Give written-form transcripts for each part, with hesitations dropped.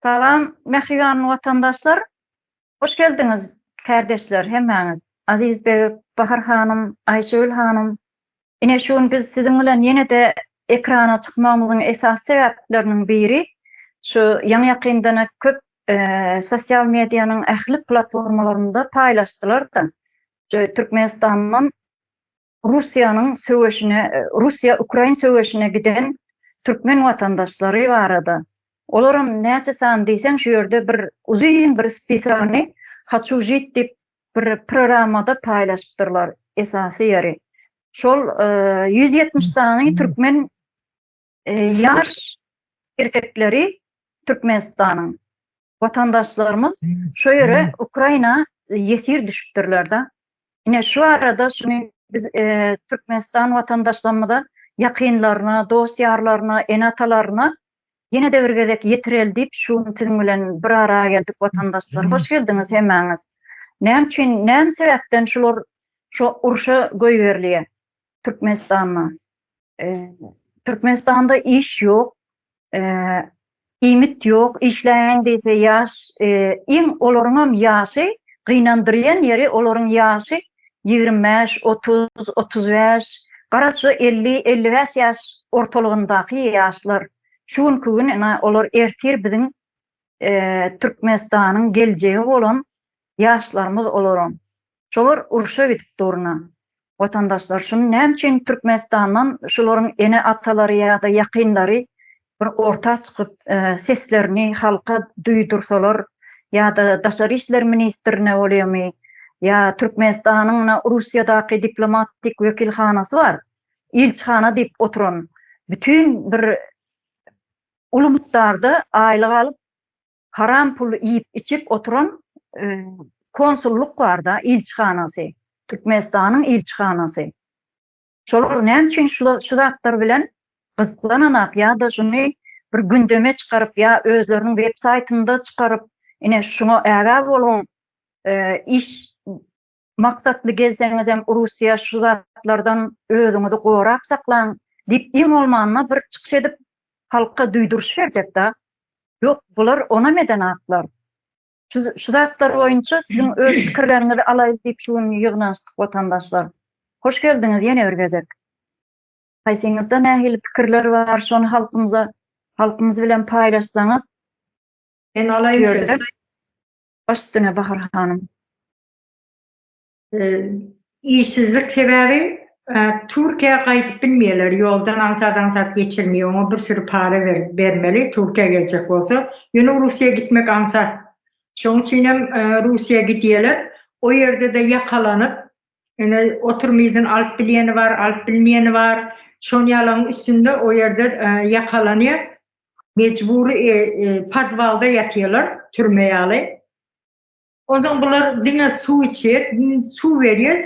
Salam mähriban watandaşlar. Hoş geldiňiz kärdeşler hemmäňiz. Aziz beg, Bahar hanym, Aýşegül hanym. Ine şu gün biz siziň bilen ýene-de ekrana çykmagymyzyň esasy sebäpleriniň biri şu ýaňy-ýakyndan köp sosial medianyň ähli platformalarynda paýlaşdylar-da. Şu Türkmenistandan Russiýanyň söweşine, Russiýa-Ukrain söweşine giden türkmen watandaşlary barada. Olaram näçe sany diýseň şu ýerde bir uzyn bir spisagyny Haçu žit diýip bir programmada paýlaşypdyrlar esasy ýeri. Şol 170 sany türkmen ýaş erkekleri Türkmenistanyň watandaşlarymyz şo ýere Ukraina ýesir düşüpdirler-de. Ine şu arada şuny biz Türkmenistan watandaşlarymyza ýakynlaryna, dost-ýarlaryna, ene-atalaryna ýene-de bir gezek ýetireli diýip şu gün siziň bilen bir ara geldik watandaşlar. Hoş geldiňiz hemmäňiz. Näme üçin, näme sebäpden şular şo urşa goýberilýär Türkmenistanda? Türkmenistanda iş ýok. Iýmit ýok, işläýin diýse ýaş, iň olaryňam ýaşy gynandyrýan ýeri olaryň ýaşy 25, 30, 35, garaz şu 50, 55 ýaş ortalygyndaky ýaşlar. Şu günki gün ine olar ertir biziň Türkmenistanyň geljegi bolan ýaşlarymyz olaram. Şolar urşa gidip durna. Watandaşlar şuny näme üçin Türkmenistandan şularyň ene atalary ýa-da ýakynlary bir orta çykyp seslerini halka duýdursalar ýa-da daşary işler ministrine bolýamy ýa Türkmenistanyň Russiýadaky diplomatik wekilhanasy bar ilçihana diýip oturan bütin bir uly mukdarda aýlyk alyp haram puly iýip içip oturan konsullyk barda ilçihanasy Türkmenistanyň ilçihanasy şolar näme üçin şu zatlar bilen gyzyklananak ýa-da şuny bir gündeme çykaryp ýa özleriniň web saýtynda çykaryp ine şuňa ägä boluň iş maksatly gelseňizem Russiýa şu zatlardan özüňizi gorap saklaň diýip iň bolmanda bir çykyş edip halka duýduryş berjekda. Ýok bular onam edenaklar. Şu şu zatlar boýunça siziň öz pikirleriňizi alaýyl diýip şu gün ýygnanyşdyk watandaşlar. Hoş geldiňiz ýene bir gezek. Haýsyňyzda nähili pikirler bar şony halkymyza halkymyz bilen paýlaşsaňyz. Men alaýyn sözi. Baş üstüne Bahar hanym. Işsizlik sebäbi Türkiýä gaýdyp bilmeýärler, ýoldan aňsat-aňsat geçilmeýär, oňa bir süri para bermeli Türkiýä geljek bolsa. Ýöne Russiýa gitmek aňsat. Şonuň üçin hem Russiýa gidýärler. O ýerde-de ýakalanyp, ine oturum izin alyp bilýäni bar, alyp bilmeýäni bar. Şon ýalagyň üstünde o ýerde ýakalanýar. Mejbury podwalda ýatýarlar, türme ýaly. Onsoň bular diňe suw içýär, suw berýär,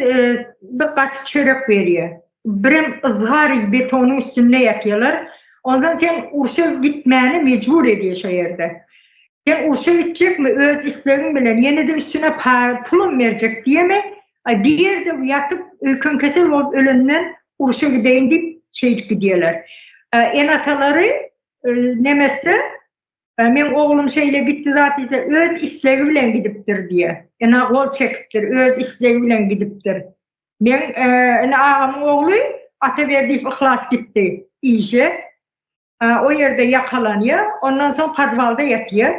bir gaty çörek berýär. Birem yzgar betonyň üstünde ýatýarlar. Onsoň sen urşa gitmäne mejbur edýär şo ýerde. Sen urşa gitjekmi öz islegiň bilen, ýene-de üstüne pulam berjek diýeme, aý bir ýerde ýatyp öýken kesel bolup ölenden urşa gideýin diýip şeýdip gidýärler. Ene-atalary nemetse Meň oglum şeýle gitdi zat diýse, öz islegi bilen gidipdir diýýär. Ine gol çekipdir, öz islegi bilen gidipdir. Meň ine agamyň ogly Ataberdiýew Yhlas gitdi işe. O ýerde ýakalanýar, ondan soň podwalda ýatýar.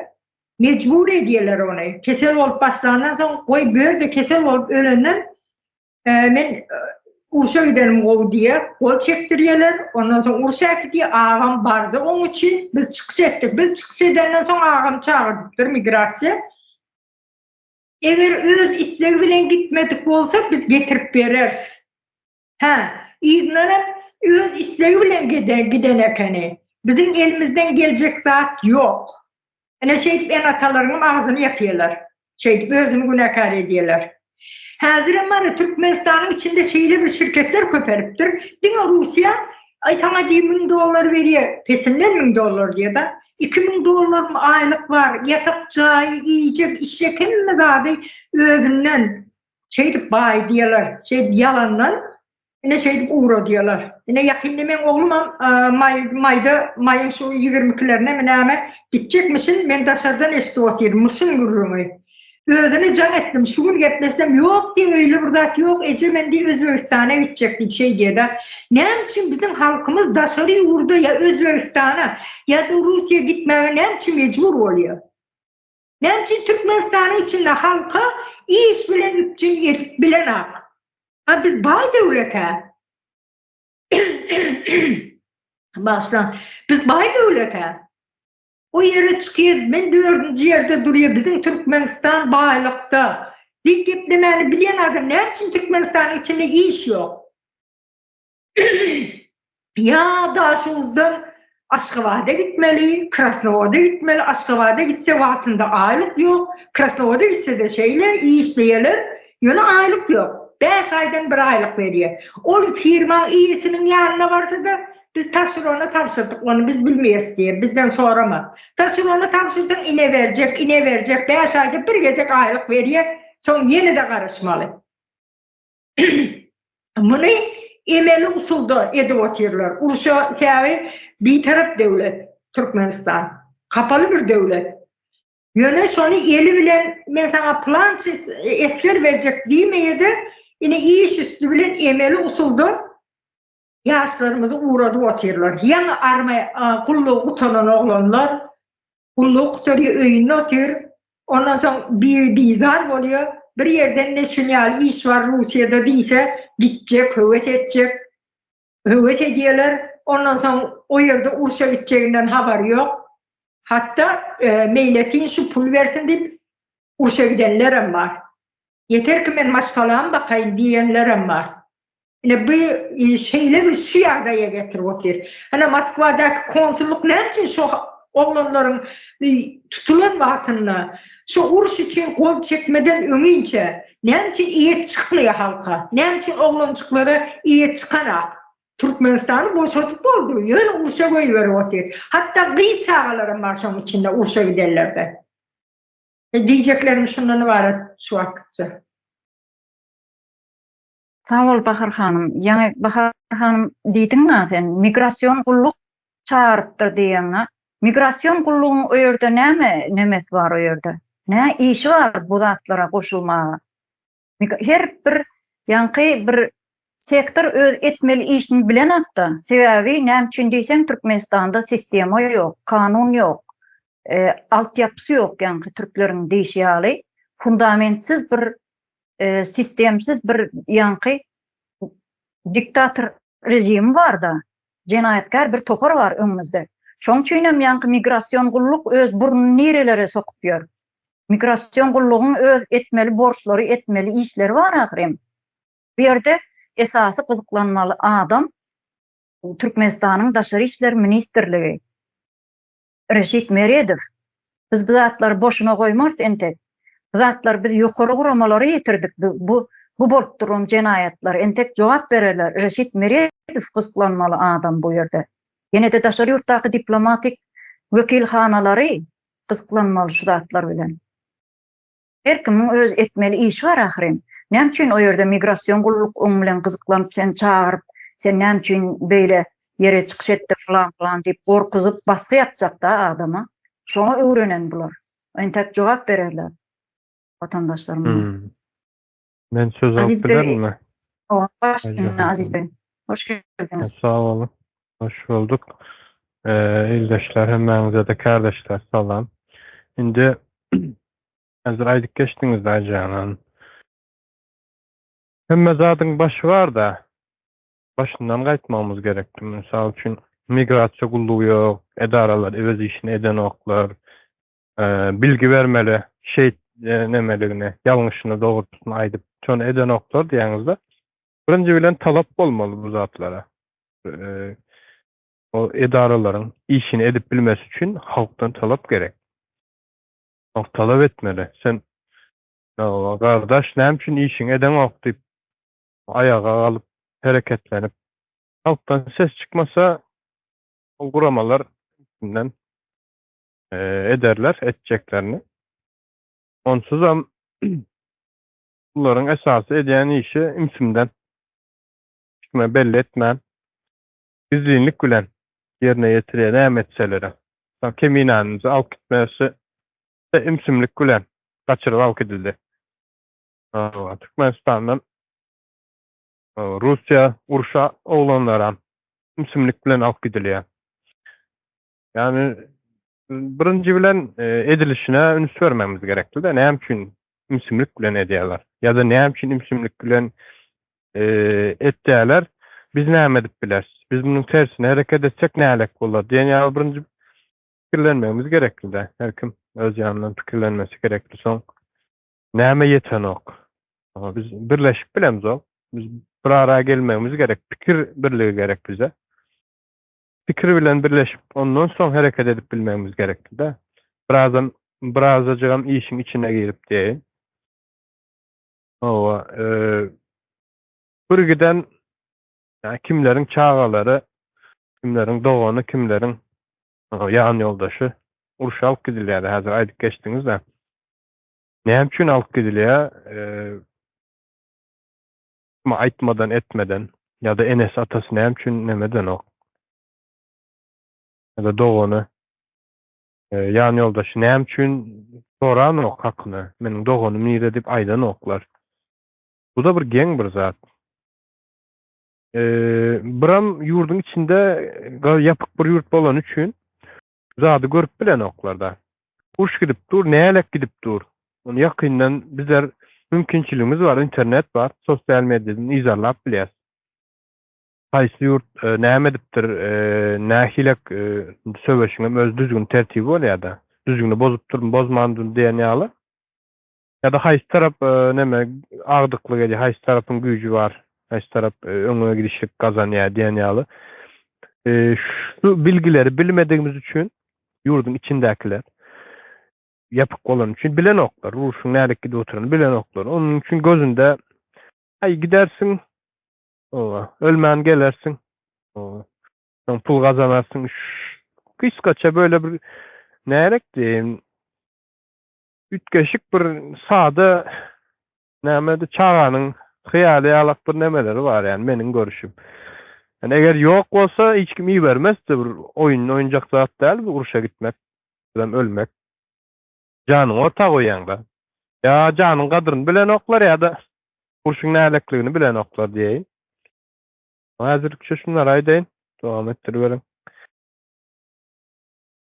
Mejbur edýärler ony. Kesel bolup başlandan soň, goý bu ýerde kesel bolup ölenden Men urşa gidenim gowy diýýär, gol çekdirýärler, ondan soň urşa äkidýär, agam bardy oň üçin, biz çykyş etdik. Biz çykyş edenden soň agam çagyrdypdyr migrasiýa. Eger öz islegi bilen gitmedik bolsa, biz getirip bereris. Hä, yzyndanam öz islegi bilen giden ekeni. Biziň elimizden geljek zat ýok. Ine şeýdip ene-atalaryňam agzyny ýapýarlar. Şeýdip özüni günäkär edýärler. Häzirem mana Türkmenistanyň içinde şeýle bir şirketler köpelipdir. Diňe Russiýa aý saňa diý 1000 dollar berýär, pesinden 1000 dollar diýýär-de. 2000 dollarmy aýlyk bar, ýatak jaýy, iýjek, içjek hemme zady özünden. Şeýdip baý diýýärler. Şeýdip ýalandan ine şeýdip ugradýarlar. Ine ýakynda meň oglumam maý maýda maýyň şu ýigirmikilerine mi näme gitjekmişin, men daşardan eşidip otyryn myşyn gürrüňi. Özüne jaň etdim, şu gün gepleşsem, ýok diý, öýle bir zat ýok, eje men diý Özbegistana gitjek diýip şeý diýýär-de. Näme üçin biziň halkymyz daşary ýurda ýa Özbegistana ýa-da Russiýa gitmäge näme üçin mejbur bolýar? Näme üçin Türkmenistanyň içinde halka iş bilen üpjün edip bilenak? A biz baý döwlet-ä. Bagyşlaň. Biz baý döwlet-ä. O ýere çykyr, men dördünji ýerde durýa, biziň Türkmenistan baýlykda. Diýip geplemäni bilýän adam näme üçin Türkmenistanyň içinde iş ýok? Ýa Daşoguzdan Aşgabada gitmeli, Krasnowoda gitmeli, Aşgabada gitse wagtynda aýlyk ýok, Krasnowoda gitse-de şeýle işleýärler, ýöne aýlyk ýok. Bäş aýdan bir aýlyk berýär. Ol firmaň eýesiniň ýanyna barsa-da, Biz taşerona tabşyrdyk, ony biz bilmeýäs diýýär, bizden sorama. Taşerona tabşyrsaň ine berjek, ine berjek, bäş aýda bir gezek aýlyk berýär, soň ýene-de garaşmaly. Muny emeli usulda edip otyrlar. Urşa sebäbi bitarap döwlet Türkmenistan. Kapaly bir döwlet. Ýöne şony eli bilen men saňa pylança esger berjek diýmeýede, ine iş üsti bilen emeli usulda Ýaşlarymyzy ugradyp otyrlar. Ýaňy armiýa gullugy gutaran oglanlar gullugy gutarýar, öýünde otyr. Ondan soň biri bizar bolýar. Bir ýerden ne şun ýaly iş bar Russiýada diýse, gitjek, höwes etjek. Höwes edýärler. Ondan soň o ýerde urşa gitjeginden habary ýok. Hatda meýletin şu pul bersin diýip urşa gidenlerem bar. Ýeter ki men maşgalamy bakaýyn diýenlerem bar. Ine bu şeýle bir şu ýagdaýa getirip otyr. Hany Moskwadaky konsullyk näme üçin şu oglanlaryň tutulan wagtynda şu uruş üçin gol çekmeden öňinçä näme üçin eýe çykmaýar halka? Näme üçin oglanjyklara eýe çykanak? Türkmenistany boşadyp boldy, ýöne urşa goýberip otyr. Hatda gyz çagalaram bar şoň içinde urşa gidenlerde. Diýjeklerim şundan ybarat şu wagtça. Sag bol Bahar hanym. Ýaňy Bahar hanym diýdiňä sen, migrasion gulluk çagyrypdyr diýýäňä. Migrasion gullugyň o ýerde näme nemesi bar o ýerde? Nä işi bar bu zatlara goşulmaga? Her bir ýaňky bir sektor öz etmeli işini bilenakda. Sebäbi näme üçin diýseň Türkmenistanda sistema ýok, kanun ýok, altyapysy ýok ýaňky türkleriň diýşi ýaly fundamentsiz bir sistemsiz bir ýaňky diktator režimi barda, jenaýatkär bir topar bar öňümizde. Şoň üçinem ýaňky migrasion gulluk öz burnuny nirelere sokup ýör. Migrasion gullugyň öz etmeli borçlary, etmeli işleri bar ahyryn. Bu ýerde esasy gyzyklanmaly adam Türkmenistanyň Daşary işler ministrligi. Reşit Meredow, Biz bu zatlary boşuna goýmarys entek. Bu zatlary biz ýokary guramalara ýetirdik bu bu bolup duran jenaýatlar entek jogap bererler. Reşit Meredow gyzyklanmaly adam bu ýerde. Ýene-de daşary ýurtdaky diplomatik wekilhanalary gyzyklanmaly şu zatlar bilen. Her kimiň öz etmeli işi bar ahyryn. Näme üçin o ýerde migrasion gulluk oň bilen gyzyklanyp seni çagyryp, sen näme üçin beýle ýere çykyş etdiň pylan pylan diýip gorkuzyp basgy ýapjakda adama. Şoňa öwrenen bular. Entäk jogap bererler watandaşlar muňa. Men söz alyp bilerin-mi? Baş üstüne Aziz bey. Hoş geldiňiz. Sag boluň. Hoş bulduk. Ildeşler hemmäňize-de kärdeşler salam. Indi häzir aýdyp geçdiňiz Aýjanan. Hemme zadyň başy bar-da. Başyndan gaýtmagymyz gerekdi. Mysal üçin migrasiýa gullugy ýok, edaralar öz işini edenoklar. Bilgi bermeli, şeýt nemeligini, ýalňyşyny, dogrusyny aýdyp, şony edenoklar diýýäňiz-de. Birinji bilen talap bolmaly bu zatlara. O edaralaryň işini edip bilmesi üçin halkdan talap gerek. Halk talap etmeli. Sen gardaş näme üçin işiňi edeňok diýip aýaga galyp hereketlenip halkdan ses çykmasa ol guramalar üstünden ederler etjeklerini. Onsuzam bularyň esasy edýän işi ümsümden hiç kime belli etmän. Gizlinlik bilen ýerine ýetirýär näme etselerem. Soň Keminäniňizi alyp gitmesi ümsümlik bilen gaçyryp alyp gidildi. Türkmenistandan Russiýa urşa oglanlaram ümsümlik bilen alyp gidilýär. Ýagny birinji bilen edilişine üns bermemiz gerekli-de, näme üçin ümsümlik bilen edýärler? Ýa-da näme üçin ümsümlik bilen etýärler? Biz näme edip bileris? Biz munuň tersine hereket etsek nälik bolar diýen ýaly birinji pikirlenmegimiz gerekli-de. Her kim öz ýanyndan pikirlenmesi gerekli. Soň näme ýetenok? Biz birleşip bilemzok. Biz bir ara gelmegimiz gerek. Pikir birligi gerek bize. Pikir bilen birleşip, ondan soň hereket edip bilmegimiz gerekdi-de. Birazam, birazajygam işiň içine girip diýeýin. Hawa, bir giden kimleriň çagalary, kimleriň dogany, kimleriň ýan ýoldaşy urşa alyp gidilýärdi, häzir aýdyp geçdiňiz-de. Näme üçin alyp gidilýär? Aýtmadan etmeden ýa-da enesi atasy näme üçin neme edenok? Ýa-da dogany, ýan ýoldaşy näme üçin soranok hakyny? Meniň doganym nirede diýip aýdanoklar. Bu-da bir geň bir zat. Biram ýurduň içinde ýapyk bir ýurt bolany üçin zady görüp bilenoklar-da. Uruş gidip dur, nälek gidip dur. Ony ýakyndan bizler mümkinçiligimiz bar, internet bar, sosial mediadan yzarlap bilýäs. Haýsy ýurt näme edipdir, nähilek söweşiň hem öz düzgün tertibi bolýar-da. Düzgüni bozupdyrmy, bozmandyrmy diýen ýaly. Ýa-da haýsy tarap neme agdyklyk edýär, haýsy tarapyň güýji bar, haýsy tarap öňe gidişlik gazanýar diýen ýaly. Şu bilgileri bilmedigimiz üçin ýurduň içindäkiler ýapyk bolany üçin bilenoklar, urşuň nädip gidip oturanyny bilenoklar. Onuň üçin gözünde aý gidersiň, oba, ölmän gelersiň, oba, soň pul gazanarsyň. Gysgaça böyle bir nälik diýeýin, üýtgeşik bir sada nämedi çaganyň hyýaly ýalak bir nemeleri bar ýani meniň görüşim. Ýani eger ýok bolsa hiç kim ibermezdi bir oýun oýunjak zat däl bu urşa gitmek bilen ölmek. Janyňy orta goýýaňda. Ýa janyň gadryny bilenoklar ýa-da urşuň nälekligini bilenoklar diýeýin. Häzirlikçe şunlary aýdaýyn. Dowam etdiriberiň.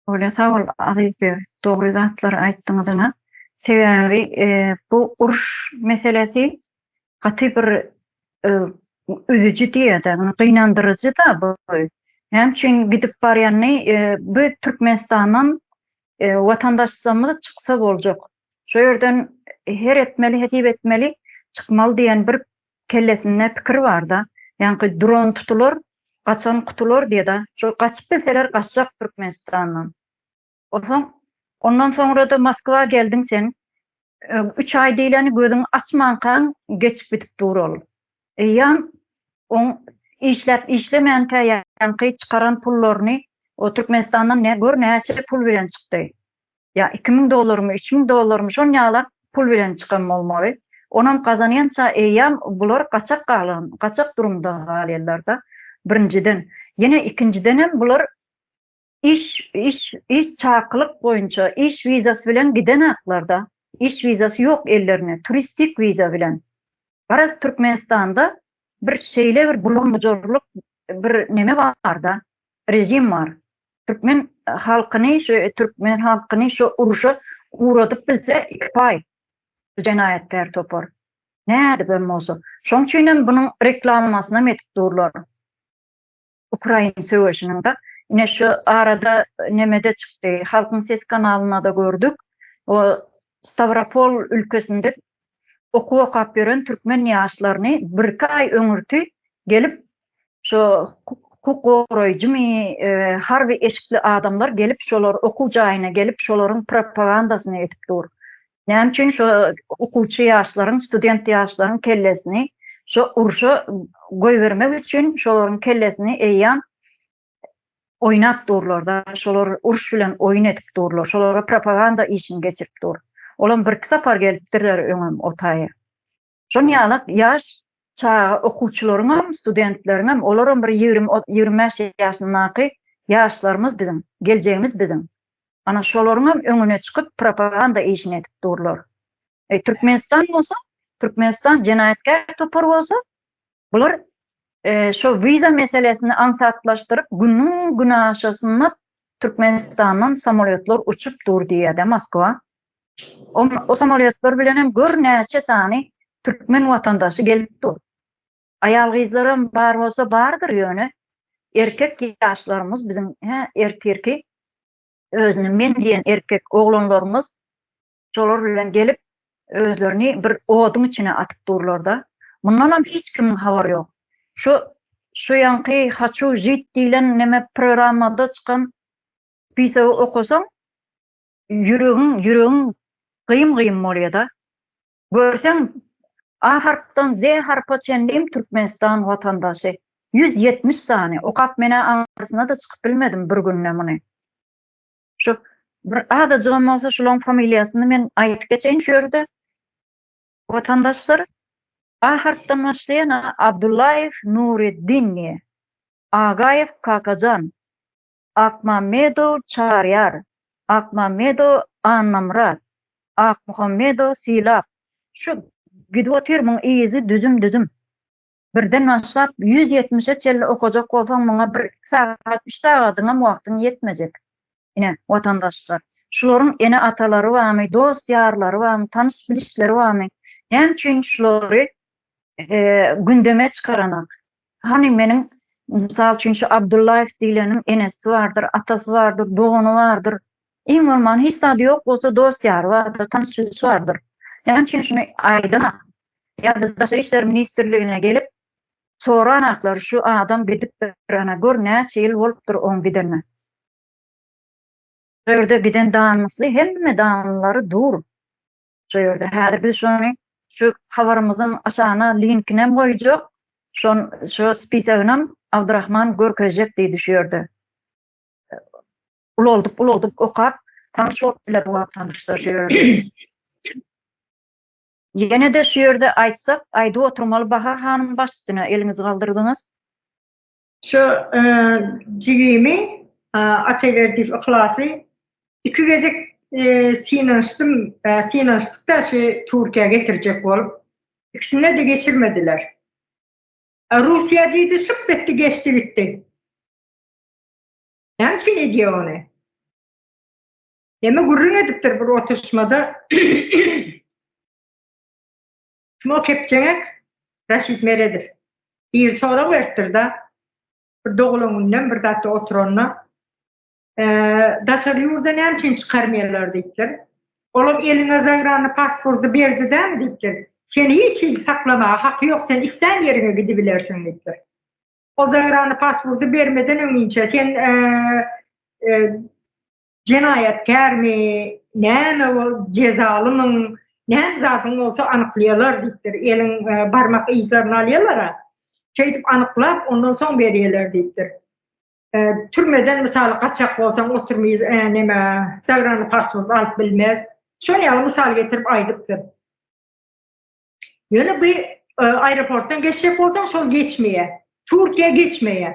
Bolýa sag bol Aziz beg dogry zatlary aýtdyňyz ynha. Sebäbi bu uruş meselesi gaty bir üzüji diýede, gynandyryjy-da bu. Näme üçin gidip barýanyny bu Türkmenistandan watandaşlarymyz çyksa boljak. Şo ýerden her etmeli, hesip etmeli, çykmaly diýen bir kellesinde pikir barda, ýaňky duran tutular, gaçan kutular diýeda, şol gaçyp bilseler gaçjak Türkmenistandan. Onsoň ondan soňra-da Moskwa geldiň sen, üç aý diýleni gözüňi açmankaň geçip gidip dur ol. Eýýäm oň işläp işlemänkä ýaňky çykaran pullaryny o Türkmenistandan ne gör näçe pul bilen çykdy. Ýa 2000 dollarmy, 3000 dollarmy şon ýalak pul bilen çykan bolmaly. Onam gazanýança eýýäm bular gaçak galan, gaçak durumda galýarlar-da, birinjiden. Ýene ikinjidenem bular iş, iş, iş çakylyk boýunça iş wizasy bilen gidenaklar-da. Iş wizasy ýok ellerinde, turistik wiza bilen. Garaz Türkmenistanda bir şeýle bir bulam-bujarlyk bir neme bar-da, režim bar. Türkmen halkyny şu türkmen halkyny şu uruşa ugradyp bilse iki paý şu jenaýatkär topar. Nädibem bolsa. Şoň üçinem bunuň reklamasynam edip durlar. Ukrain söweşiniň-de. Ine şu arada nemede çykdy. Halkyň Sesi kanalynda-da gördük. O Stawropol ülkesinde okuw okap ýören türkmen ýaşlaryny birki aý öňürti gelip şo hukuk goraýjymy, harby eşikli adamlar gelip şolar okuw jaýyna gelip şolaryň propagandasyny edip dur. Näme üçin şo okuwçy ýaşlaryň, student ýaşlaryň kellesini şo urşa goýbermek üçin şolaryň kellesini eýýäm oýnap durlar-da, şolar uruş bilen oýun edip durlar, şolara propaganda işini geçirip dur. Olam birki sapar gelipdirler öňem o taýa. Şon ýalak ýaş. çaga okuwçylaryňam, studentleriňem, olaram bir 20, 25 ýaşyndaky ýaşlarymyz biziň, geljegimiz biziň. Ana şolaryňam öňüne çykyp propaganda işini edip durlar. E, Türkmenistan bolsa, Türkmenistan jenaýatkär topar bolsa, bular e, şo wiza meselesini aňsatlaşdyryp, günüň günaşasynda Türkmenistandan samolýotlar uçup dur diýýär-de Moskwa. O, o samolýotlar bilen hem gör näçe sany türkmen watandaşy gelip dur. Aýal-gyzlaram bar bolsa bardyr ýöne erkek ýaşlarymyz biziň hä ertirki özüni men diýen erkek oglanlarymyz şolar bilen gelip özlerini bir oduň içine atyp durlarda. Mundanam hiç kimiň habary ýok. Şu şu ýaňky Haçu žit diýlen neme programmada çykan spisogy okasaň ýüregiň ýüregiň gyýym-gyýym bolýada. Görseň A harpdan Z harpa çenlim Türkmenistan watandaşy. 170 sany. Okap menä aňyrsyna-da çykyp bilmedim bir günde muny. Şu bir azajygam bolsa şulaň familiýasyny men aýdyp geçeýin şu ýerde. Watandaşlar A harpdan başlaýan Abdullaýew Nureddin diýe. Agaýew Kakajan. Akmammedow Çaryýar. Akmammedow Annamyrat. Akmuhammedow Sylap. Şu gidip otyr muň yzy düzüm-düzüm. Birden başlap 170-e çenli okajak bolsaň muňa bir iki sagat, üç sagadyňam wagtyň ýetmejek. Ine, watandaşlar, şularyň ene-atalary barmy, dost-ýarlary barmy, tanyş-bilişleri barmy? Näme üçin şulary gündeme çykaranak? Hany meniň, mysal üçin, şu Abdullaýew diýleniň enesi bardyr, atasy bardyr, dogany bardyr. Iň bolman hiç zady ýok bolsa dost-ýary bardyr, tanyş-bilişi bardyr. Näme üçin şuny aýdanak? Ýa-da Daşary işler ministrligine gelip soranaklar şu adam gidipdir, ana gör näçe ýyl bolupdyr oň gidenine. Şu ýerde giden danysy hemme danylary dur. Şu ýerde häzir biz şony şu habarymyzyň aşagyna linkinem goýjak, şon şu spisogynam Abdurahman görkezjek diýdi şu ýerde. Ulaldyp ulaldyp okap tanyş bolup biler watandaşlar şu ýerde. Ýene-de şu ýerde aýtsak, aýdyp oturmaly Bahar hanym baş üstüne eliňizi galdyrdyňyz. Şu jigimi Ataberdiýew Yhlasy iki gezek synanyşdym, synanyşdyk-da şu Türkiýä getirjek bolup. Ikisinde-de geçirmediler. Russiýa diýdi, şyp etdi geçdi gitdi. Näme üçin edýär ony? Neme gürrüň edipdir bir oturyşmada. Kim o kepjeňek? Raşid Meredow. Biri sorag beripdir-de. Bir doglan günden bir zatda oturanda. Daşary ýurda näme üçin çykarmaýarlar diýipdir. Olam eliňe zagrany pasporty berdi dämi diýipdir. Seni hiç hili saklamaga haky ýok, sen islän ýeriňe gidibilersiň diýipdir. O zagrany pasporty bermeden öňinçä sen Jenaýatkärmi, näme bol, jezalymyň, näme zadyň bolsa anyklaýarlar diýipdir. Eliň barmak yzlaryny alýarlar-a. Şeýdip anyklap, ondan soň berýärler diýipdir. Türmeden mysaly gaçak bolsaň oturmy neme, zagrany pasport alyp bilmez. Şol ýaly mysal getirip aýdypdyr. Ýöne bu aeroportdan geçjek bolsaň şol geçmeýär. Türkiýe geçmeýär.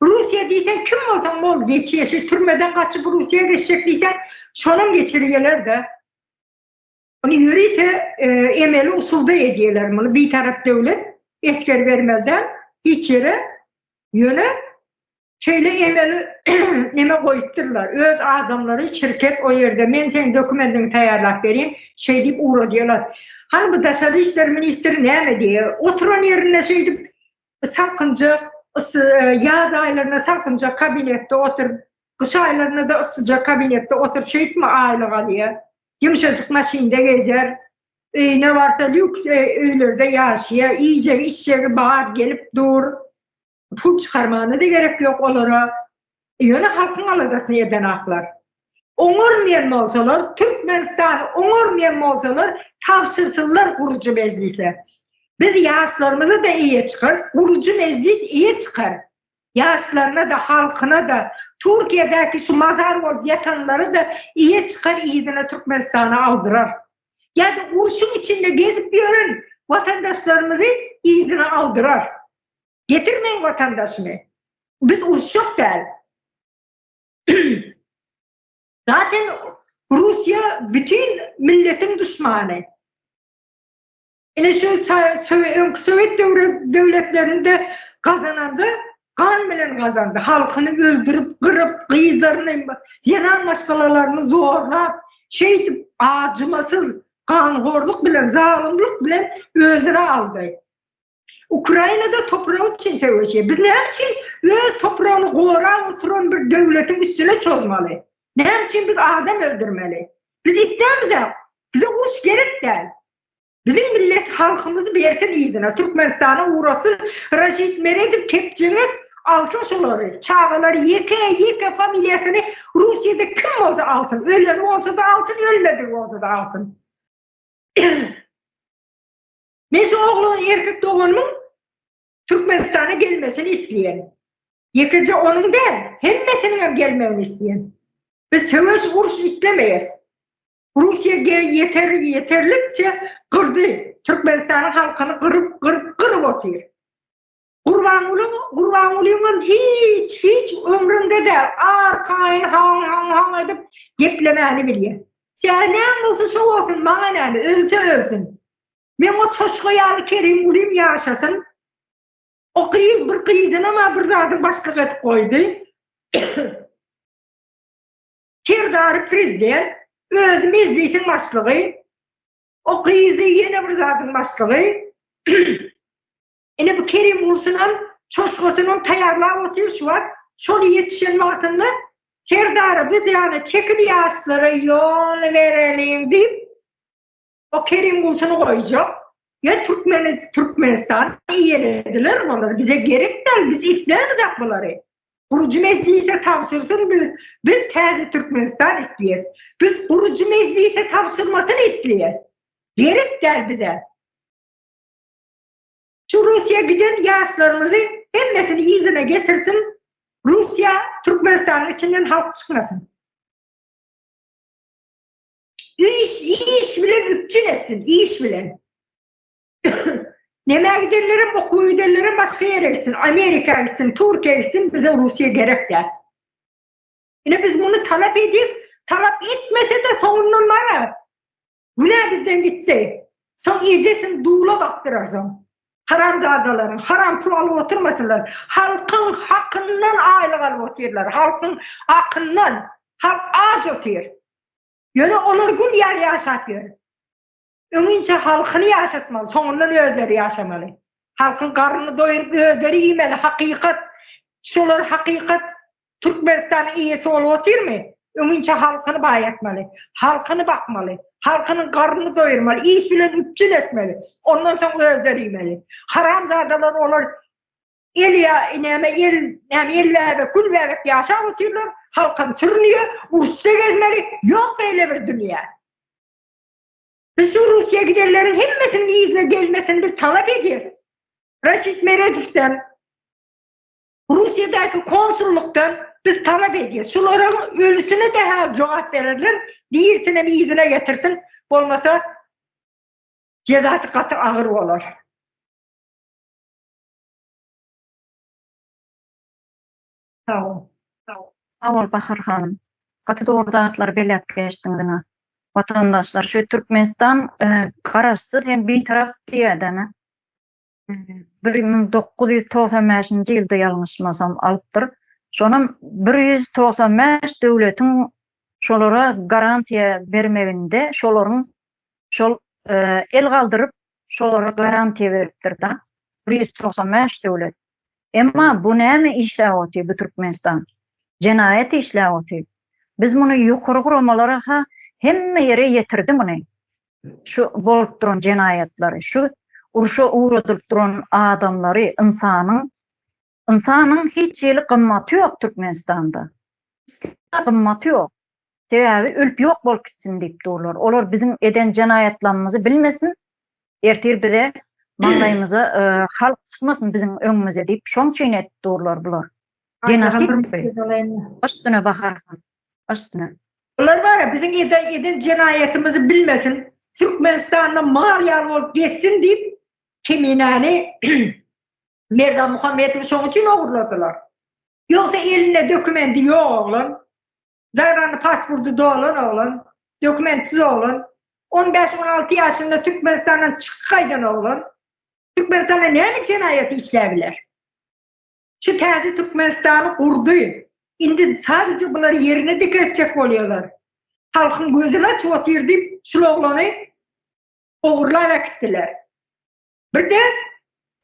Russiýa diýseň kim bolsaň bol geçýär. Şu türmeden gaçyp Russiýa geçjek diýseň şonam geçirýärler-de. Ony ýörite emeli usulda edýärler muny. Bitarap döwlet esger bermeli däl hiç ýere. Ýöne Şeýle emeli neme goýupdyrlar. Öz adamlary şirket o ýerde men seň dokumendiňi taýýarlap berýin, şeý diýip ugradýarlar. Hany bu daşary işler ministri näme diýýär? Oturan ýerinde şeýdip salkynjak, yssy ýaz aýlarynda salkynjak kabinetde oturyp, gyş aýlarynda-da yssyjak kabinetde oturyp şeýtmi aýlyk alýar? Ýumşajyk maşynda gezer, öýüne barsa lýuks öýlerde ýaşaýar, iýjegi içjegi bar, gelip dur. Pul çykarmana-da gerek ýok olara. Ýöne halkyň aladasyny edenaklar. Oňarmaýan bolsalar, Türkmenistany oňarmaýan bolsalar, tabşyrsynlar gurujy mejlise. Biz ýaşlarymyza-da eýe çykarys, gurujy mejlis eýe çykar. Ýaşlaryna-da, halkyna-da, Türkiýedäki şu mazar bolup ýatanlara-da eýe çykar, yzyna Türkmenistana aldyrar. Ýa-da urşuň içinde gezip ýören watandaşlarymyzy. yzyna aldyrar. Getir meň watandaşymy. Biz uruşjak däl. Zaten Russiýa bütin milletiň duşmany. Ine şu öňki sowet döwletlerinde gazananda gan bilen gazandy. Halkyny öldürip, gyryp, gyzlaryny, zenan maşgalalaryny zorlap, şeýdip acımasyz ganhorluk bilen, zalymlyk bilen özüne aldy. Ukrainada topragy üçin söweşýär. Biz näme üçin öz topragyny gorap oturan bir döwletiň üstüne çozmaly? Näme üçin biz adam öldürmeli? Biz islämizok. Bize uruş gerek däl. Biziň millet halkymyzy bersin yzyna, Türkmenistana ugratsyn, Raşid Meredow kepjeňek alsyn şolary, çagalary ýeke ýeke familiýasyny Russiýada kim bolsa alsyn, ölen bolsa-da alsyn, ölmedik bolsa-da alsyn. Men şu oglan erkek doganymyň Türkmenistana gelmesini isleýän. Ýekeje onuň däl, hemmesiniňem gelmegini isleýän. Biz söweş, uruş islemeýäs. Russiýa ýeter ýeterlikçe gyrdy. Türkmenistanyň halkyny gyryp, gyryp, gyryp otyr. Gurbangulyň Gurbangulyňam hiç, hiç ömründe däl, arkaýyn haň haň haň edip geplemäni bilýär. Tä näme bolsa şo bolsun, maňa näme, ölse ölsün. Meň o çoşga ýaly Kerimgulym ýaşasyn. O gyz bir gyzynam-a bir zadyň başlygy edip goýdy. Serdary prezident, özi mejlisiň başlygy, o gyzy ýene bir zadyň başlygy. Ine bu Kerimgulsynam, çoşgasynam taýýarlap otyr şu wagt. Şol ýetişen wagtynda Serdara biz ýaly çekil ýaşlara ýol bereliň diýip, o Kerimgulsyny goýjak. Ýa Türkmeni Türkmenistan eýelediler bular. Bize gerek däl, biz islämizok bulary. Gurujy mejlise tabşyrsyn biz biz täze Türkmenistan isleýäs. Biz gurujy mejlise tabşyrmasyny isleýäs. Gerek däl bize. Şu Russiýa giden ýaşlarymyzy hemmesini yzyna getirsin. Russiýa Türkmenistanyň içinden halk çykmasyn. Iş, iş bilen üpjün etsin, iş bilen. Nämä gidenlerem, okuwa gidenlerem başga ýere gitsin, Amerika gitsin, Türkiýä gitsin, bize Russiýa gerek däl. Ine biz muny talap edýäs, talap etmese-de soňundan bara. Günä bizden gitdi. Soň ejesini dula bakdyrar soň. Haramzadalaryň, haram pul alyp oturmasynlar. Halkyň hakyndan aýlyk alyp otyrlar, halkyň hakyndan. Halk aç otyr. Ýöne olar gül ýaly ýaşap ýör. Öňinçä halkyny ýaşatmaly, soňundan özleri ýaşamaly. Halkyň garnyny doýuryp özleri iýmeli, hakykat. Şolar hakykat Türkmenistanyň eýesi bolup otyrmy? Öňinçä halkyny baýatmaly, halkyny bakmaly, halkynyň garnyny doýurmaly, iş bilen üpjün etmeli. Ondan soň özleri iýmeli. Haramzadalar olar el ýa näme el näme el bäbek, gül bäbek ýaşap otyrlar, halkam sürünýär, uruşda gezmeli, ýok beýle bir dünýä. Biz şu Russiýa gidenleriň hemmesiniň yzyna gelmesini biz talap edýäs. Raşid Meredowdan, Russiýadaky konsullykdan biz talap edýäs. Şularyň ölüsine-de hä jogap bererler, dirisinem yzyna getirsin, bolmasa jezasy gaty agyr bolar. Sag bol. Sag bol Bahar hanym. Gaty dogry zatlary belläp geçdiňiz ina. Watandaşlar şu Türkmenistan garaşsyz hem bitarap diýýädämi? 1995-nji ýylda ýalňyşmasam alypdyr. Şonam 195 döwletiň şolara garantiýa bermeginde şolaryň şol el galdyryp şolara garantiýa beripdir da. 195 döwlet. Emma bu näme işläp otyr bu Türkmenistan? Jenaýat işläp otyr. Biz muny ýokary guramalara ha hemme ýere ýetirdi muny. Şu bolup duran jenaýatlary, şu urşa ugradylyp duran adamlary, ynsanyň ynsanyň hiç hili gymmaty ýok Türkmenistanda. Hiç gymmaty ýok. Sebäbi ölüp ýok bolup gitsin diýip durlar. Olar biziň eden jenaýatlarymyzy bilmesin, ertir bize maňlaýymyza halk çykmasyn biziň öňümize diýip, şoň üçin edip durlar bular. Genosid bu. Baş üstüne Bahar han. Baş üstüne. Bular bara biziň eden eden jenaýatymyzy bilmesin, Türkmenistanda mal ýaly bolup gezsin diýip. Keminäni Merdan Muhammedowy şoň üçin ogurladylar. Ýogsa elinde dokumendi ýok oglan. Zagrany pasporty dolan oglan. Dokumentsiz oglan. On bäş-on alty ýaşynda Türkmenistandan çykyp gaýdan oglan. Türkmenistanda näme jenaýat işläbiler? Şu täze Türkmenistany gurdy. Indi sadece bulary ýerine dikeltjek bolýarlar. Halkyň gözüni açyp otyr diýip şul oglany ogurlap äkitdiler. Birde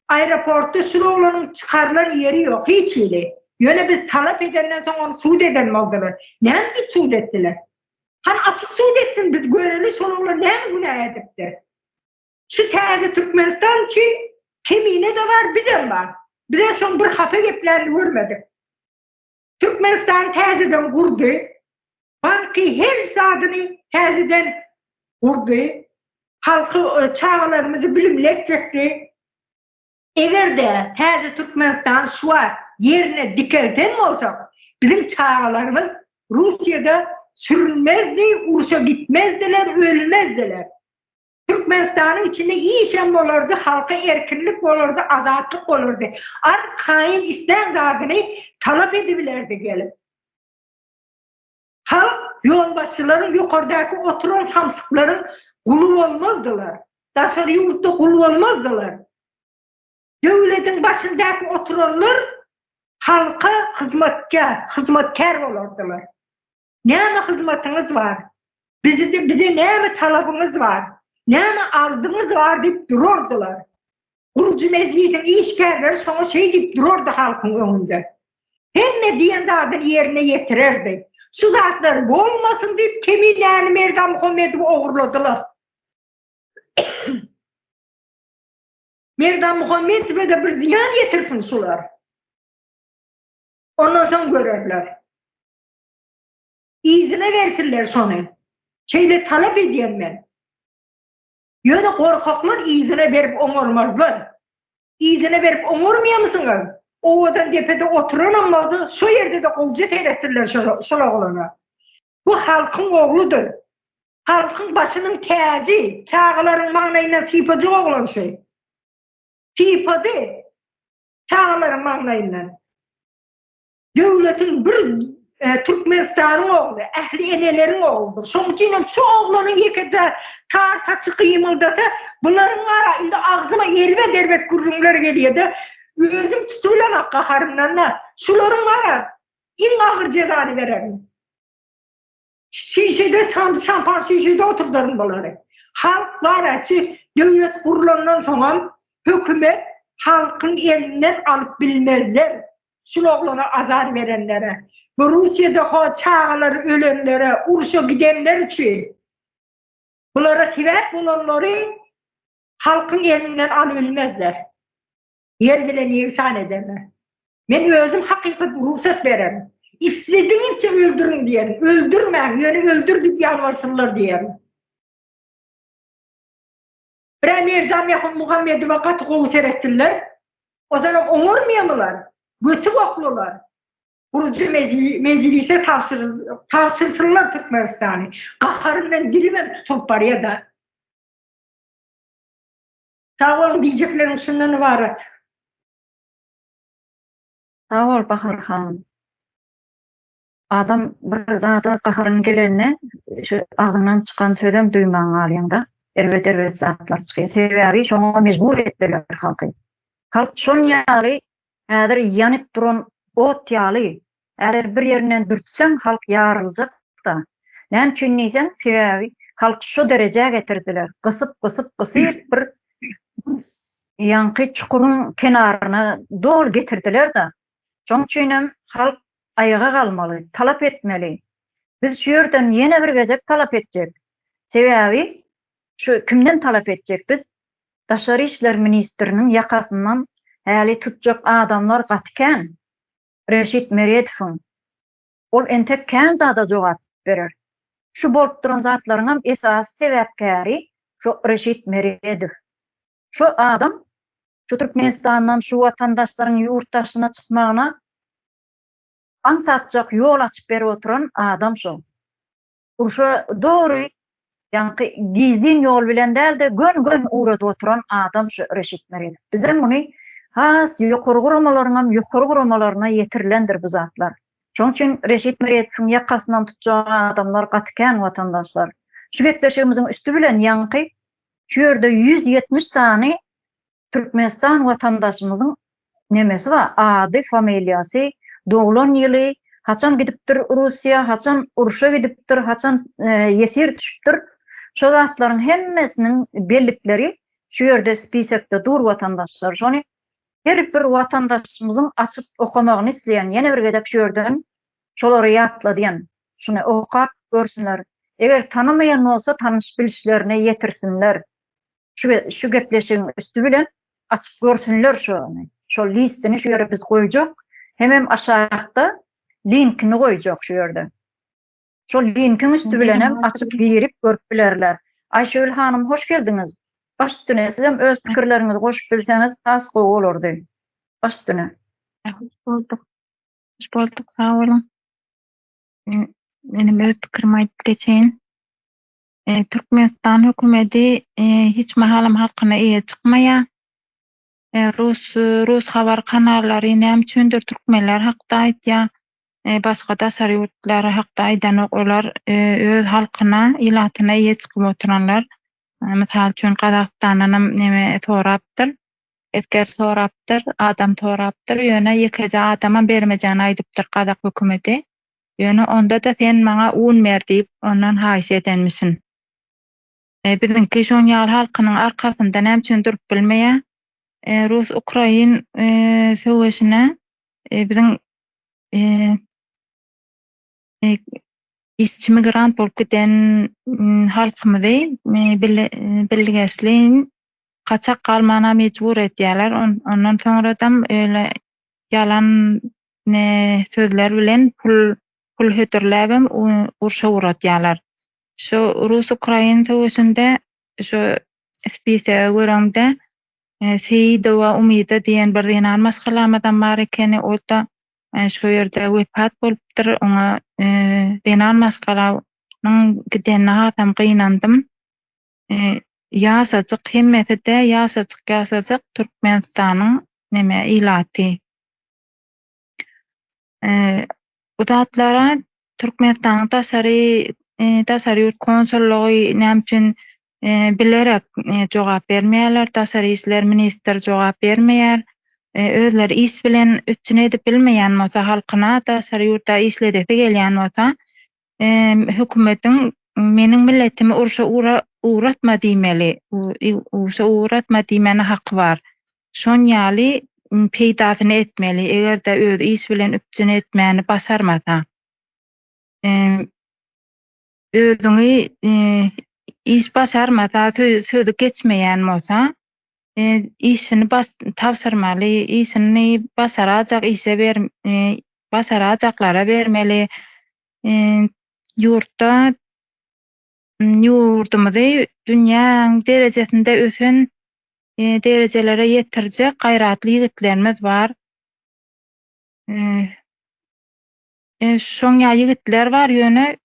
aeroportda şul oglanyň çykarylan ýeri ýok hiç hili. Ýöne biz talap edenden soň ony sud eden boldular. Näme diýip sud etdiler? Hany açyk sud etsin biz göreli şol oglan näme günä edipdir. Şu täze Türkmenistan üçin Kemine-de bar, bizem bar. Bize şoň bir hapa geplänini görmedik. Türkmenistan täzeden gurdy. Banky her zadyny täzeden gurdy. Halky, çagalarymyzy bilimli etjekdi. Eger-de täze Türkmenistan şu wagt ýerine dikelden bolsak, biziň çagalarymyz Russiýada sürünmezdi, urşa gitmezdiler, ölmezdiler. Türkmenistanyň içinde işem bolardy, halka erkinlik bolardy, azatlyk bolardy. Arkaýyn islän zadyny talap edibilerdi gelip. Halk ýolbaşçylaryň ýokardaky oturan samsyklaryň guly bolmazdylar. Daşary ýurtda gul bolmazdylar. Döwlediň başyndaky oturanlar halka hyzmatkär, hyzmatkär bolardylar. Näme hyzmatyňyz bar? Bizi bize näme talabyňyz bar? Näme arzyňyz bar diýip durardylar. Gurujy mejlisiň işgärleri şoňa şeý diýip durardy halkyň öňünde. Hemme diýen zadyny ýerine ýetirerdi. Şu zatlar bolmasyn diýip Keminäni Merdan Muhammedowy ogurladylar. Merdan Muhammedowa-da bir zyýan ýetirsin şular. Ondan soň görerler. Yzyna bersinler şony. Şeýle talap edýän men. Ýöne gorkaklar yzyna berip oňarmazlar. Yzyna berip oňarmaýamysyňyz? Owadan depede oturanam bolsa şo ýerde-de gowja seretsinler şol oglana. Bu halkyň ogludyr. Halkyň başynyň täji, çagalaryň maňlaýyndan sypajyk oglan şu. Sypady çagalaryň maňlaýyndan. Döwletiň bir Türkmenistanyň ogly, ähli eneleriň ogludyr. Şoň üçin hem şu oglanyň ýekeje tar saçy gymyldasa, bularyň ara indi agzyma erbet-erbet gürrüňler gelýär-de, özüm tutubilemok gaharymdan-da. Şularyň ara iň agyr jezany bererin. Şişede şampan şişede oturdaryn bulary. Halk bar şu döwlet gurulandan soňam hökümet halkyň elinden alyp bilmezler. Şul oglana azar berenlere. Bu Russiýada ho çagalary ölenlere, urşa gidenler üçin bulara sebäp bolanlary halkyň elinden alybilmezler. Ýer bilen ýegsan ederler. Men özüm hakykat rugsat bererin. Isledigiňçe öldüriň diýerin. Öldürmäň, ýöne öldür diýip ýalbarsynlar diýerin. Birä Merdan Muhammedowa gaty gowy seretsinler. Ozanam oňarmaýamylar. Göti boklular. Gurujy mejlise tabşyrsynlar Türkmenistany. Gaharymdan dilimem tutulyp barýada. Sag boluň diýjeklerim şundan ybarat. Sag bol Bahar hanym. Adam bir zada gaharyň gelende şu agzyndan çykan sözem duýman galýaňda. Erbet erbet zatlar çykýar. Sebäbi şoňa mejbur etdiler halky. Halk şon ýaly häzir ýanyp duran ot ýaly Häzir bir ýerinden dürtseň halk ýaryljak-da. Näme üçin diýseň, sebäbi halk şo derejä getirdiler. Gysyp, gysyp, gysyp bir ýaňky çukuryň kenaryna doly getirdiler-de. Şoň üçinem halk aýaga galmaly, talap etmeli. Biz şu ýerden ýene bir gezek talap etjek. Sebäbi şu kimden talap etjek biz? Daşary işler ministriniň ýakasyndan häli tutjak adamlar gaty kän. Reşit Meredowyň, Ol entek kän zada jogap berer. Şu bolup duran zatlaryňam esasy sebäpkäri şo Reşit Meredow. Şo adam şu Türkmenistandan şu watandaşlaryň ýurt daşyna çykmagyna aňsatjak ýol açyp berip oturan adam şo. Urşa dogry. Ýaňky gizlin ýol bilen däl-de, gön-gön ugradyp oturan adam şu Reşit Meredow. Bizem muny has ýokary guramalaryňam ýokary guramalaryna ýetirilendir bu zatlar. Şonuň üçin Reşit Meredowyň ýakasyndan tutjak adamlar gaty kän watandaşlar. Şu gepleşigimiziň üsti bilen ýaňky şu ýerde 170 sany Türkmenistan watandaşymyzyň nemesi bar, ady, familiýasy, doglan ýyly, haçan gidipdir Russiýa, haçan urşa gidipdir, haçan ýesir düşüpdir. Şo zatlaryň hemmesiniň bellikleri şu ýerde spisekde dur watandaşlar. Şony her bir watandaşymyzyň açyp okamagyny isleýän. Ýene bir gezek şu ýerden şolary ýatladýan. Şuny okap görsünler. Eger tanamaýan bolsa tanyş-bilişlerine ýetirsinler. Şu şu gepleşigiň üsti bilen açyp görsünler şony. Şol listini şu ýere biz goýjak. Hemem aşakda linkini goýjak şu ýerde. Şol linkiň üsti bilen hem açyp girip görüp bilerler. Aýşögül hanym hoş geldiňiz. Baş üstüne sizem öz pikirleriňizi goşup bilseňiz has gowy bolardy. Baş üstüne. Hoş bolduk. Hoş bolduk sag boluň. Menem öz pikirimi aýdyp geçeýin. Türkmenistan hökümeti hiç mahalam halkyna eýe çykmaýar. Rus rus habar kanallary näme üçindir türkmenler hakda aýdýar. Başga daşary ýurtlar hakda aýdanok. Olar öz halkyna, ilatyna eýe çykyp oturanlar. Mysal üçin Gazagystandanam neme sorapdyr. Esger sorapdyr, adam sorapdyr. Ýöne ýekeje adamam bermejegini aýdypdyr gazak hökümeti. Ýöne onda-da sen maňa un ber diýip, ondan haýyş edenmişin. Biziňki şoň ýaly halkynyň arkasynda näme üçin durup bilmeýär? Rus-ukrain söweşine biziň işçi migrant bolup giden halkymyzy bilgeşleýin gaçak galmana mejbur edýärler. Ondan soňradam öýle ýalan sözler bilen pul pul hödürläbem urşa ugradýarlar. Şu rus-ukrain söweşinde şu spisege göreňde Seýidowa Umyda diýen bir zenan maşgalamyzam bar ekeni, ol-da şu ýerde wepat bolupdyr. Oňa zenan maşgalanyň gidenine hasam gynandym. Ýaşajyk hemmesi-de ýaşajyk-ýaşajyk Türkmenistanyň neme ilaty. Bu zatlara Türkmenistanyň daşary daşary ýurt konsullygy näme üçin bilerek jogap bermeýärler, daşary işler ministr jogap bermeýär. Özleri iş bilen üpjün edip bilmeýän bolsa halkyna daşary ýurtda işledesi gelýän bolsa hökümetiň meniň milletimi urşa ugratma diýmeli, urşa ugratma diýmäne haky bar. Şon ýaly peýdasyny etmeli, eger-de özi iş bilen üpjün etmäni başarmasa. Özüňi iş başarmasa, sözi geçmeýän bolsa, işini tabşyrmaly, işini başarajak işe ber, başarajaklara bermeli. Ýurtda ýurdumyzy dünýäň derejesinde ösen derejelere ýetirjek gaýratly ýigitlerimiz bar. Şoň ýaly ýigitler bar, ýöne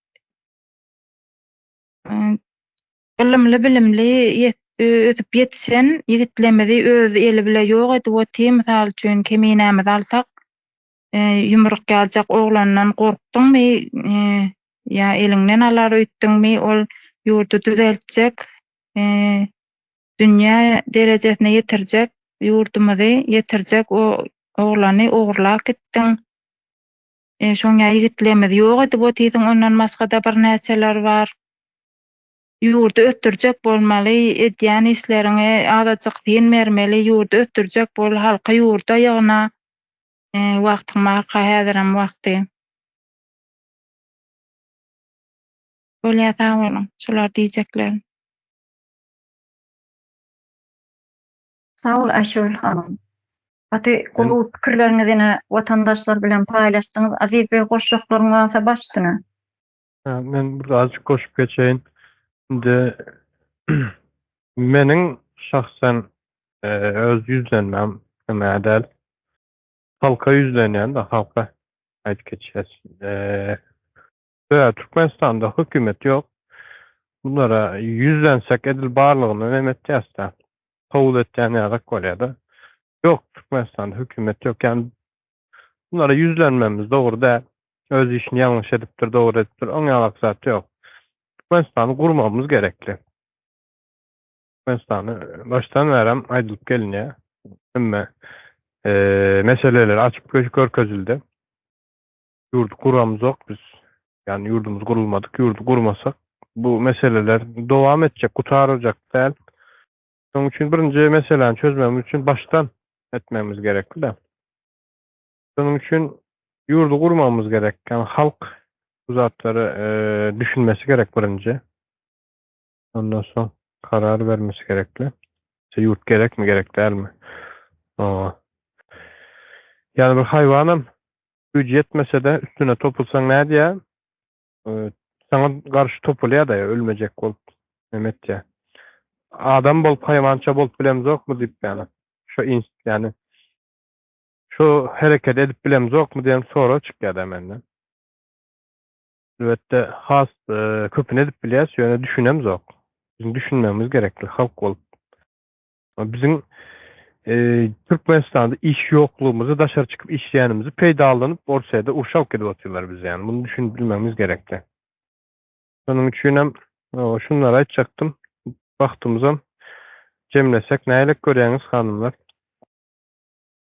ylymly-bilimli ösüp ýetişen ýigitlerimizi öz eli bile ýok edip otyr. Mysal üçin, Keminämizi alsak, ýumruk ýaljak oglandan gorkduňmy ýa eliňden alar öýtdüňmi, ol ýurdy düzeltjek, dünýä derejesine ýetirjek, ýurdumyzy ýetirjek o oglany ogurlap gitdiň. Şoň ýaly ýigitlerimizi ýok edip otyrsyň, ondan başga-da birnäçeler bar. Ýurdy ösdürjek bolmaly, edýän işleriňe azajyk syn bermeli, ýurdy ösdürjek bol, halky ýurda ýygna. Wagtyň barka häzirem wagty. Bolýa sag boluň. Şular diýjeklerim. Sag bol Aýşöhle hanym. Gaty gowy pikirleriňizi ýene watandaşlar bilen paýlaşdyňyz. Aziz beg goşjaklaryň barsa baş üstüne. Men bir azajyk goşup geçeýin. Indi meniň şahsen öz ýüzlenmem neme däl. Halka ýüzlenýän-de halka aýdyp geçýäs. Sebäbi Türkmenistanda hökümet ýok. Bunlara ýüzlensek edil barlygyny neme etýäs-dä. Kabul etýän ýalak bolýar-da. Ýok, Türkmenistanda hökümet ýok. Ýagny bunlara ýüzlenmemiz dogry däl. Öz işini ýalňyş edipdir, dogry edipdir, oň ýalak zat ýok. Türkmenistany gurmagymyz gerekli. Türkmenistany başdan bärem aýdylyp gelinýär. Hemme meseleler açyp görkezildi. Ýurdy guramzok biz. Ýagny ýurdumyz gurulmadyk, ýurdy gurmasak bu meseleler dowam etjek, gutaryljak däl. Şonuň üçin birinji meseläni çözmegimiz üçin başdan etmegimiz gerekli-de. Şonuň üçin ýurdy gurmagymyz gerek. Ýagny halk bu zatlary düşünmesi gerek birinji. Ondan soň karar bermesi gerekli. Bize ýurt gerekmi, gerek dälmi? Oňa. Ýagny bir haýwanam güýji ýetmese-de üstüne topulsaň nädýär? Saňa garşy topulýar-da, ölmejek bolup neme etýär. Adam bolup haýwança bolup bilemzokmy diýip ýagny. Şo ýagny şo hereket edip bilemzokmy diýen sorag çykýar-da mende. Elbetde has köpüni edip bilýäs, ýöne düşünemzok. Biziň düşünmegimiz gerekli halk bolup. Biziň Türkmenistanda iş ýoklugymyzy, daşary çykyp işleýänimizi peýdalanyp Orsýede urşa alyp gidip otyrlar bizi ýani. Muny düşünip bilmegimiz gerekli. Şonuň üçinem şunlary aýtjakdym. Wagtymyzam jemlesek nähilek görýäňiz hanymlar?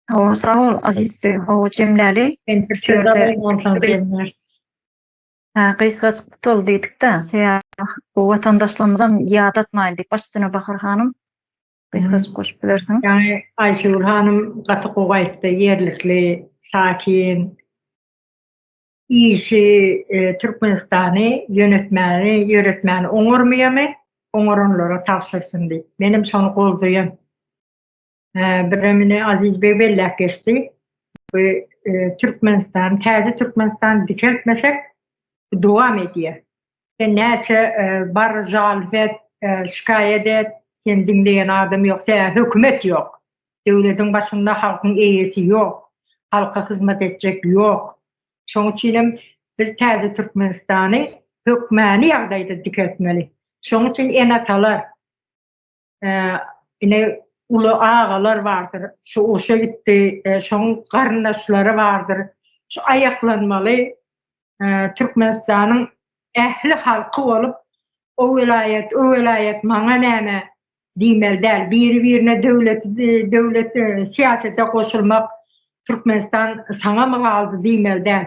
Hawa sag bol Aziz beg hawa jemläli. Men bir söz alaýyn onsoň jemläris. Hä gysgajyk tutaly diýdikdä sebäbi bu watandaşlarymyzam ýadatmaýyn diýip baş üstüne Bahar hanym gysgajyk goşup bilersiň. Ýaňy Aýşegül hanym gaty gowy aýtdy ýerlikli sakin işi Türkmenistany ýönetmäni ýöretmäni oňarmaýamy oňaranlara tabşyrsyn diýip menem şony goldaýan. Birem ine Aziz beg belläp geçdi. Bu Türkmenistan, täze Türkmenistan dikeltmesek bu dowam edýär. Sen näçe bar žalb et, şikaýat et, seni diňleýän adam ýok, sebäbi hökümet ýok. Döwletiň başynda halkyň eýesi ýok. Halka hyzmat etjek ýok. Şoň üçin hem biz täze Türkmenistany hökmany ýagdaýda dikeltmeli. Şoň üçin ene-atalar, Ine uly agalar bardyr, şu urşa gitdi, şoň garyndaşlary bardyr. Şu aýaklanmaly Türkmenistanyň ähli halky bolup, o welaýat, o welaýat maňa näme diýmeli däl. Biri-birine döwlet, döwlet syýasete goşulmak, Türkmenistan saňamy galdy diýmeli däl.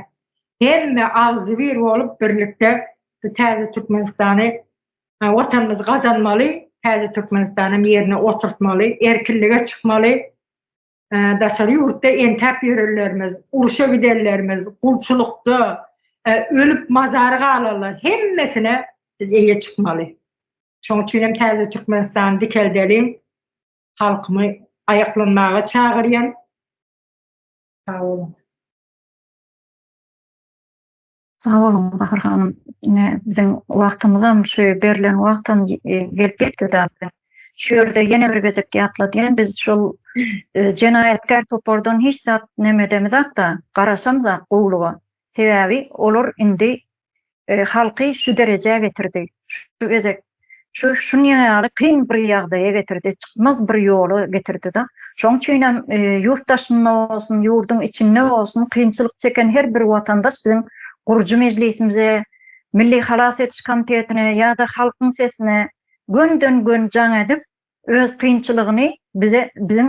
Hemme agzybir bolup birlikde bu täze Türkmenistany Watanymyzy gazanmaly, täze Türkmenistanam ýerine oturtmaly, erkinlige çykmaly. Daşary ýurtda entäp ýörenlerimiz, urşa gidenlerimiz, gulçulykda ölüp mazary galanlar hemmesine biz eýe çykmaly. Şoň üçin hem täze Türkmenistany dikeldeliň. Halkymy aýaklanmaga çagyrýan. Sag boluň. Sag boluň Bahar hanym. Ine biziň wagtymyzam şu berlen wagtam gelip ýetdi-de. Şu ýerde ýene bir gezek ýatladýan, biz şol jenaýatkär topardan hiç zat neme edemizok-da, garaşamzok gowulyga. Sebäbi olar indi halky şu derejä getirdi. Şu gezek Şu şunuň ýaly kyn bir ýagdaýa getirdi, çykmaz bir ýola getirdi-de. Şonuň üçin hem ýurt daşynda bolsun, ýurduň içinde bolsun kynçylyk çeken her bir watandaş biziň gurujy mejlisimize, Milli halas ediş komitetine ýa-da Halkyň sesine gönden-göni jaň edip, öz kynçylygyny bize biziň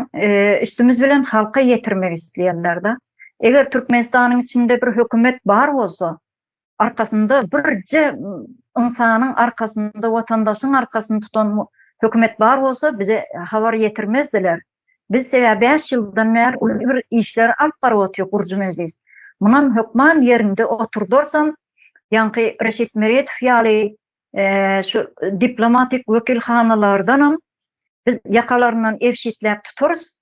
üstümiz bilen halka ýetirmek isleýärler-de. Eger Türkmenistanyň içinde bir hökümet bar bolsa, arkasynda birje ynsanyň arkasynda watandaşyň arkasyny tutan hökümet bar bolsa bize habar ýetirmezdiler. Biz sebäbi 5 ýyldan bäri uly bir işleri alyp baryp otyr gurujy mejlis. Munam hökman ýerinde oturdarsam ýaňky Reşit Meredow ýaly şu diplomatik wekilhanalardanam biz ýakalaryndan ebşitläp tutarys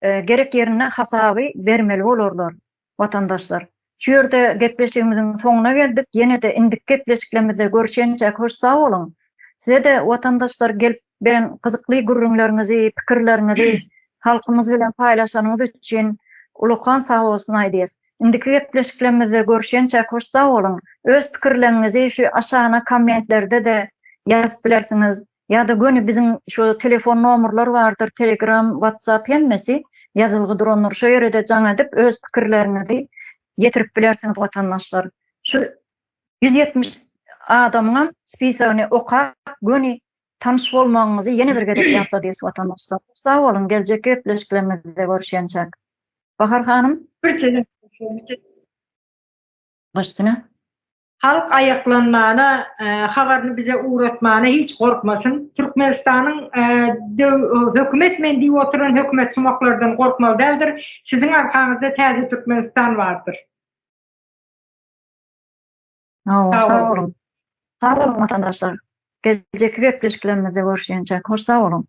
gerek ýerinde hasaby bermeli bolarlar. Watandaşlar, şu ýerde gepleşigimiziň soňuna geldik. Ýene-de indiki gepleşiklerimizde görüşýänçäk hoş sag boluň. Size-de watandaşlar gelip beren gyzykly gürrüňleriňizi, pikirleriňizi halkymyz bilen paýlaşanyňyz üçin ulakan sag bolsun aýdýas. Indiki gepleşiklerimizde görüşýänçäk hoş sag boluň. Öz pikirleriňizi şu aşagyna kommentlerde-de. Ýazyp bilersiňiz ýa-da göni biziň şu telefon nomerler bardyr, Telegram, WhatsApp hemmesi ýazylgy durandyr. Şo ýere-de jaň edip öz pikirleriňizi ýetirip bilersiňiz watandaşlar. Şu 170 adamyňam spisagyny okap göni tanyş bolmagyňyzy ýene bir gezek ýatladýas watandaşlar. Sag boluň geljekki gepleşiklerimizde görüşýänçäk. Bahar hanym. Bir Baş üstüne. Halk aýaklanmana, habaryny bize ugratmana hiç gorkmasyn. Türkmenistanyň hökümet men diýip oturan hökümet sumaklardan gorkmaly däldir. Siziň arkaňyzda täze Türkmenistan bardyr. Hawa, sag boluň. Sag boluň watandaşlar. Geljekki gepleşiklerimizde görüşýänçäk hoş sag boluň.